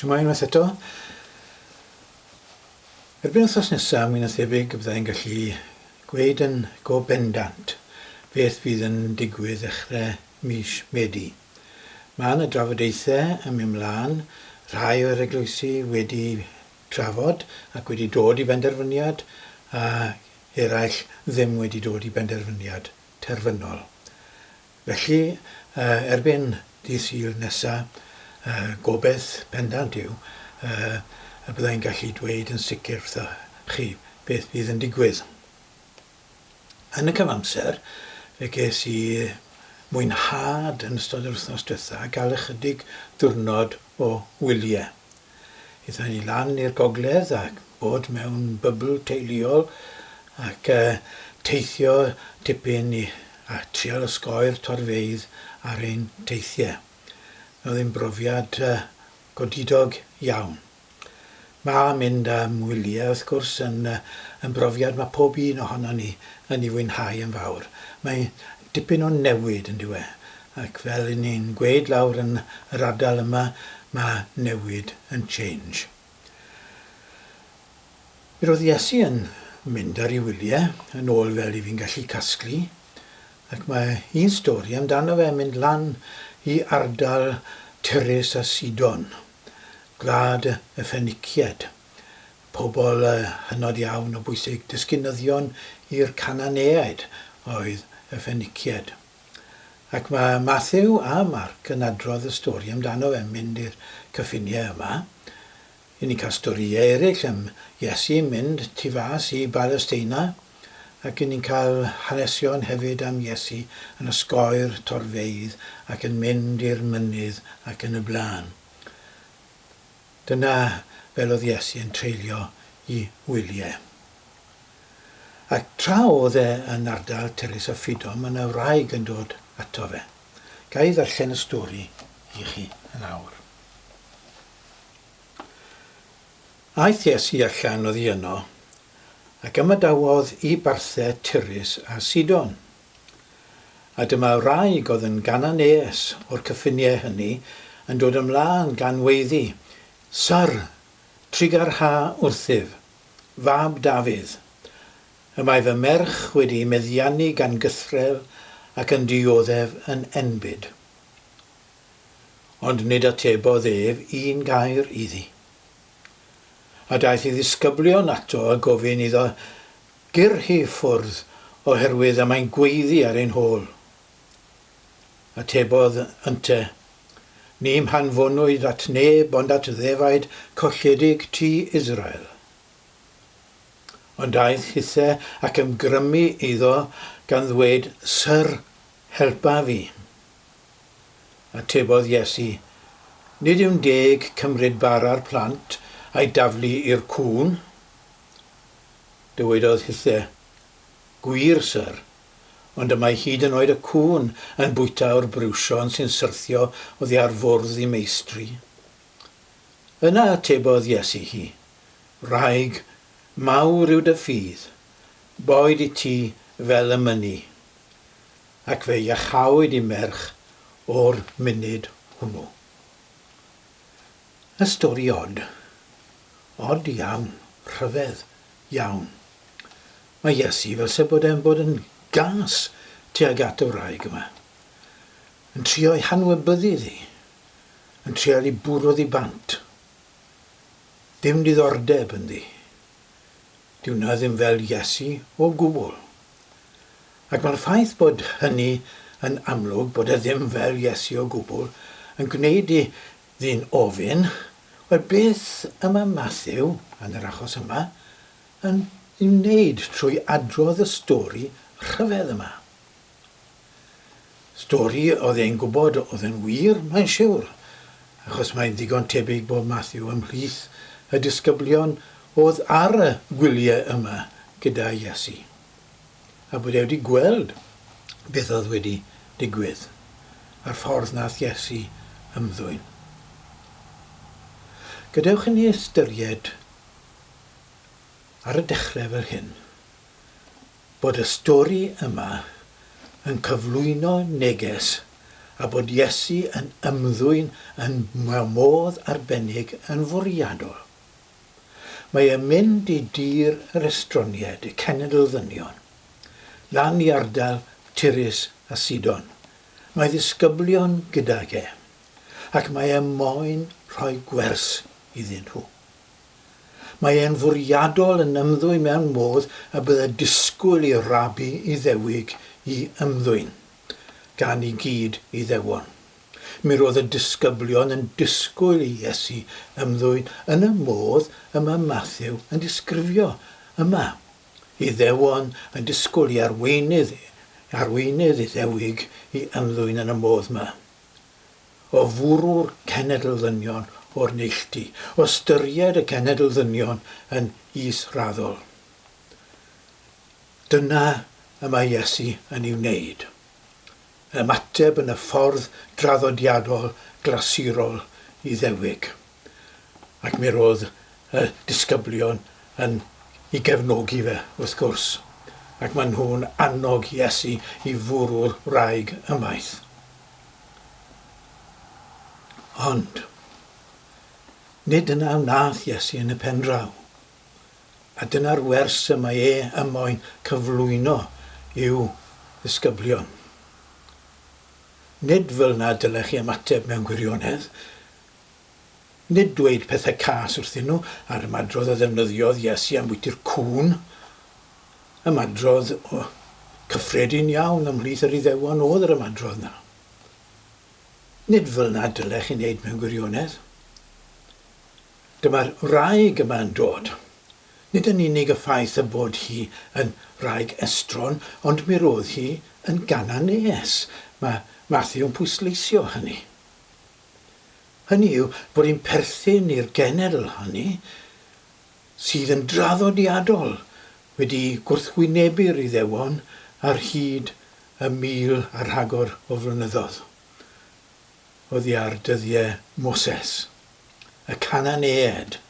Shwmae unwaith eto. Erbyn wythnos nesaf, mwy na thebyg y byddai'n gallu gweud yn go bendant beth fydd yn digwydd ddechrau mis Medi. Mae yna drafodaethau yn mynd mlaen, rhai o'r eglwysi wedi trafod ac wedi dod i benderfyniad, a eraill ddim wedi dod i benderfyniad terfynol. Felly, erbyn dydd Sul nesa, gobaith pendant yw y bydda i'n gallu dweud yn sicr wrtho chi beth fydd yn digwydd. Yn y cyfamser, fe ges i mwynhad yn ystod yr wythnos diwetha gael ychydig ddiwrnod o wyliau. Aethon ni lan i'r gogledd a bod mewn bybl teuluol ac teithio tipyn i a trial osgoi'r torfeydd ar ein teithiau. Roedd hi'n brofiad godidog iawn. Mae mynd am wyliau, wrth gwrs, yn yn brofiad mae pob un ohonon ni yn ei fwynhau yn fawr. Mae dipyn o newid, yn dyw e? Ac fel 'yn ni'n gweud lawr yn yr ardal yma, mae newid yn change. Mi roedd Iesu yn mynd ar ei wyliau, yn ôl fel i fi'n gallu casglu, ac mae un stori amdano fe yn mynd lan i ardal Tyrus a Sidon, gwlad y Ffeniciaid, pobl hynod iawn o bwysig, disgynyddion i'r Cananeaid oedd y Ffeniciaid. Ac mae Mathew a Marc yn adrodd y stori amdano fe'n mynd i'r cyffiniau yma. Y'ni'n ni'n cael storïau eraill am Iesu yn mynd tu fas i Balesteina, ac y'ni'n ni'n cael hanesion hefyd am Iesu yn osgoi'r torfeydd ac yn mynd i'r mynydd ac yn y blaen. Dyna fel oedd Iesu yn treulio i wyliau. Ac tra o'dd e yn ardal Tyrus a Phidon, ma' 'na wraig yn dod ato fe. Ga i ddarllen y stori i chi yn awr. Aeth Iesu allan oddi yno, ac ymadawodd i barthau Tyrus a Sidon. A dyma wraig oedd yn Gananees o'r cyffiniau hynny yn dod ymlân gan weiddi, Syr, trugarha wrthyf. fab Dafydd. Y mae fy merch wedi ei meddiannu gan gythrel ac yn dioddef yn enbyd. Ond nid atebodd ef un gair iddi. A daeth ei ddisgyblion ato a gofyn iddo, Gyr hi ffwrdd, oherwydd y mae'n gweiddi ar ein hôl. Atebodd ynte, Ni'm hanfonwyd at neb ond at ddefaid colledig tŷ Israel. Ond aeth hithe ac ymgrymu iddo gan ddweud, Syr, helpa fi. Atebodd Iesu, Nid yw'n deg cymryd bara'r plant a'i daflu i'r cŵn. Dywedodd hithe, Gwir, Syr, Ond y mae hyd yn oed y cŵn yn bwyta o'r briwsion sy'n syrthio oddi ar fwrdd i meistri. Yna atebodd Iesu hi, Wraig, mawr yw dy ffydd, boed i ti fel y mynni. Ac fe iachawyd i merch o'r munud hwnnw. Y stori od. Od iawn, rhyfedd iawn. Mae Iesu fel se bod e'n bod yn gas tuag at y wraig yma. Yn trio ei hanwybyddu ddi. Yn trial i bwrw ddi bant. Dim diddordeb ynddi. Dyw 'na ddim fel Iesu o gwbl. Ac mae'r ffaith bod hynny yn amlwg, bod e ddim fel Iesu o gwbl, yn gwneud i ddyn ofyn, wel beth y mae Mathew, yn yr achos yma, yn ei wneud trwy adrodd y stori rhyfedd yma. Stori oedd e'n gwybod oedd yn wir, mae'n siwr, achos mae'n ddigon tebyg bod Matthew ymhlith y disgyblion oedd ar y gwyliau yma gyda Iesu, a bod e wedi gweld beth oedd wedi digwydd, a'r ffordd nath Iesu ymddwyn. Gadewch i ni ystyried ar y dechrau fel hyn, bod y stori yma yn cyflwyno neges A bod Iesu yn ymddwyn yn mewn modd arbennig yn fwriadol. Mae e'n mynd i dir yr estroniaid, y cenedl ddynion, lan i ardal Tyrus a Sidon. Mae ddisgyblion gydag e, ac mae e moyn rhoi gwers iddyn nhw. Mae e'n fwriadol yn ymddwyn mewn modd y bydde disgwyl i rabi Iddewig i ymddwyn, gan i gyd Iddewon. Mi roedd y disgyblion yn disgwyl i Iesu ymddwyn yn y modd y mae Mathew yn disgrifio yma. Iddewon yn disgwyl i arweinydd arweinydd Iddewig i ymddwyn yn y modd 'ma. O fwrw'r cenedl ddynion o'r neilltu, o ystyried y cenedl ddynion yn is-raddol. Dyna y mae Iesu yn ei wneud. Ymateb yn y ffordd draddodiadol glasurol Iddewig. Ac mi roedd y disgyblion yn i gefnogi fe, wrth gwrs. Ac maen nhw'n annog Iesu i fwrw'r wraig ymaith. Ond, nid dyna wnaeth Iesu yn y pen draw. A dyna'r wers y mae e yn moyn cyflwyno i'w ddisgyblion. Nid fel 'na dylech chi ymateb mewn gwirionedd. Nid dweud pethau cas wrthyn nhw, a'r ymadrodd a ddefnyddiodd Iesu ambwyti'r cŵn, ymadrodd cyffredin iawn ymhlith yr Iddewon oedd yr ymadrodd 'na. Nid fel 'na dylech chi wneud mewn gwirionedd. Dyma'r wraig yma yn dod. Nid yn unig y ffaith y bod hi yn wraig estron, ond mi roedd hi yn Gananees. Mae Mathew yn pwysleisio hynny. Hynny yw, bod hi'n perthyn i'r genedl hynny sydd yn draddodiadol wedi gwrthwynebu'r Iddewon ar hyd y 1,000 a rhagor o flynyddoedd, oddi ar dyddiau Moses. Y Cananeaid.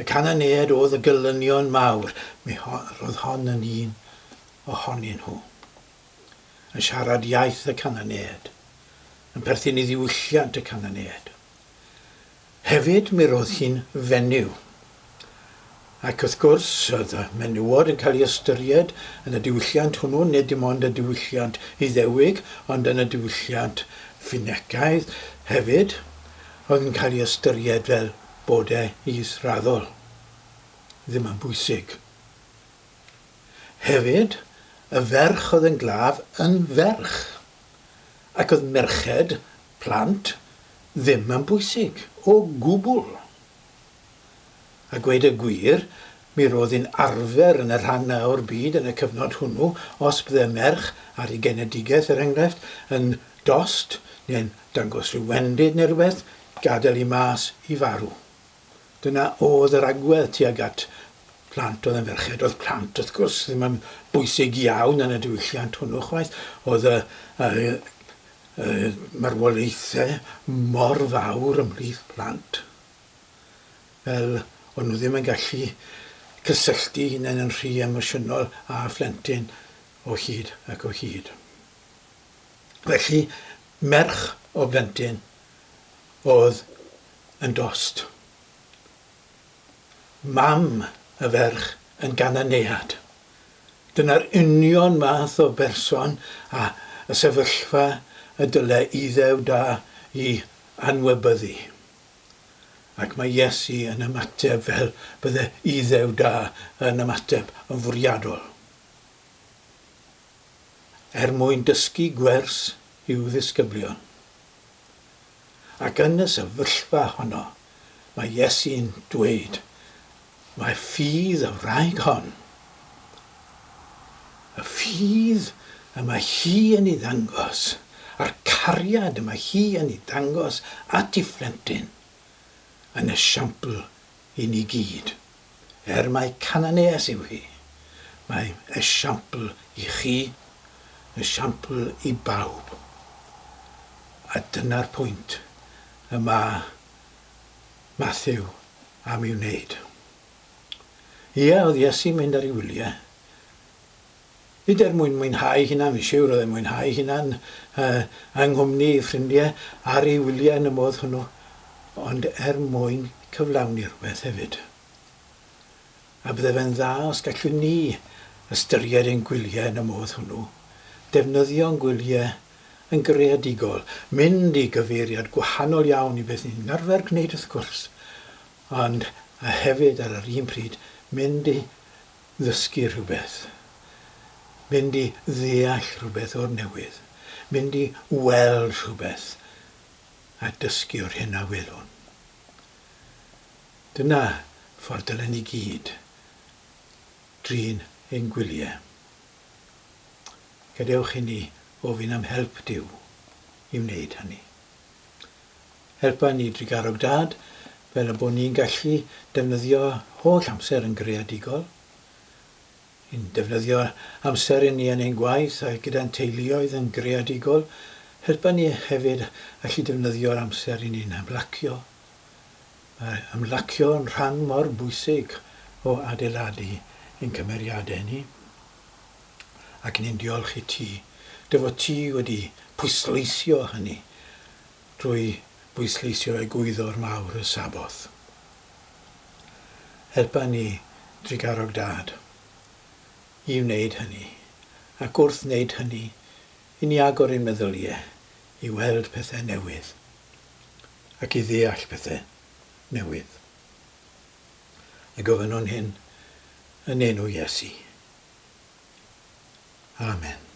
Y Cananeaid oedd y gelynion mawr. Mi roedd hon yn un ohonyn nhw. Yn siarad iaith y Cananeaid. Yn perthyn i ddiwylliant y Cananeaid. Hefyd, mi roedd hi'n fenyw. Ac wrth gwrs, oedd y menywod yn cael eu ystyried yn y diwylliant hwnnw, nid dim ond y diwylliant Iddewig, ond yn y diwylliant Ffinegaidd hefyd, oedd yn cael ei ystyried fel bod e israddol, ddim yn bwysig. Hefyd, y ferch oedd yn glaf yn ferch, ac oedd merched, plant, ddim yn bwysig, o gwbl. A gweud y gwir, mi roedd hi'n arfer yn y rhan 'na o'r byd yn y cyfnod hwnnw, os bydde merch ar ei genedigaeth, er enghraifft, yn dost, neu'n dangos rhyw wendid neu rywbeth, gadael hi mas i farw. Dyna oedd yr agwedd tuag at plant oedd yn ferched. Oedd plant, wrth gwrs, ddim yn bwysig iawn yn y diwylliant hwnnw chwaith. Oedd y, y, y marwolaethau mor fawr ymhlith plant. Fel o'n nhw ddim yn gallu cysylltu hunain yn rhy emosiynol â phlentyn o hyd ac o hyd. Felly, merch o blentyn oedd yn dost. Mam y ferch yn Gananead. Dyna'r union math o berson a y sefyllfa y dyle Iddew da i anwybyddu. Ac mae Iesu yn ymateb fel bydde Iddew da yn ymateb yn fwriadol. Er mwyn dysgu gwers i'w ddisgyblion. Ac yn y sefyllfa honno, mae Iesu'n dweud, Mae ffydd y wraig hon, y ffydd y mae hi yn ei ddangos, a'r cariad y mae hi yn ei ddangos at ei phlentyn, yn esiampl i ni gyd. Er mai Cananees yw hi, mae esiampl i chi, esiampl i bawb. A dyna'r pwynt y mae Mathew am ei wneud. Ie, oedd Iesu'n mynd ar ei wyliau. Nid er mwyn mwynhau hunan, fi'n siwr oedd e'n mwynhau hunan yng nghwmni ei ffrindiau ar ei wyliau yn y modd hwnnw, ond er mwyn cyflawni rhywbeth hefyd. A bydde fe'n dda os gallwn ni ystyried ein gwyliau yn y modd hwnnw, defnyddio'n gwyliau yn greadigol, mynd i gyfeiriad gwahanol iawn i beth ni'n arfer gwneud wrth gwrs, ond a hefyd ar yr un pryd mynd i ddysgu rhywbeth, mynd i ddeall rhywbeth o'r newydd, mynd i weld rhywbeth a dysgu o'r hyn a welwn. Dyna ffordd dylen ni gyd drin ein gwyliau. Gadewch i ni ofyn am help Duw i wneud hynny. Helpa ni drugarog Dad, fel y bo ni'n gallu defnyddio holl amser yn greadigol, yn defnyddio amser i ni yn ein gwaith a gyda'n teuluoedd yn greadigol. Helpa ni hefyd allu defnyddio'r amser i ni'n ymlacio. Mae ymlacio yn rhan mor bwysig o adeiladu ein cymeriadau ni. Ac ni'n diolch i ti, dy fod ti wedi pwysleisio hynny drwy bwysleisio egwyddor mawr y Saboth. Helpa ni, drugarog Dad, i wneud hynny, ac wrth wneud hynny, i ni agor ein meddyliau i weld pethau newydd ac i ddeall pethau newydd. A gofynnwn hyn yn enw Iesu. Amen.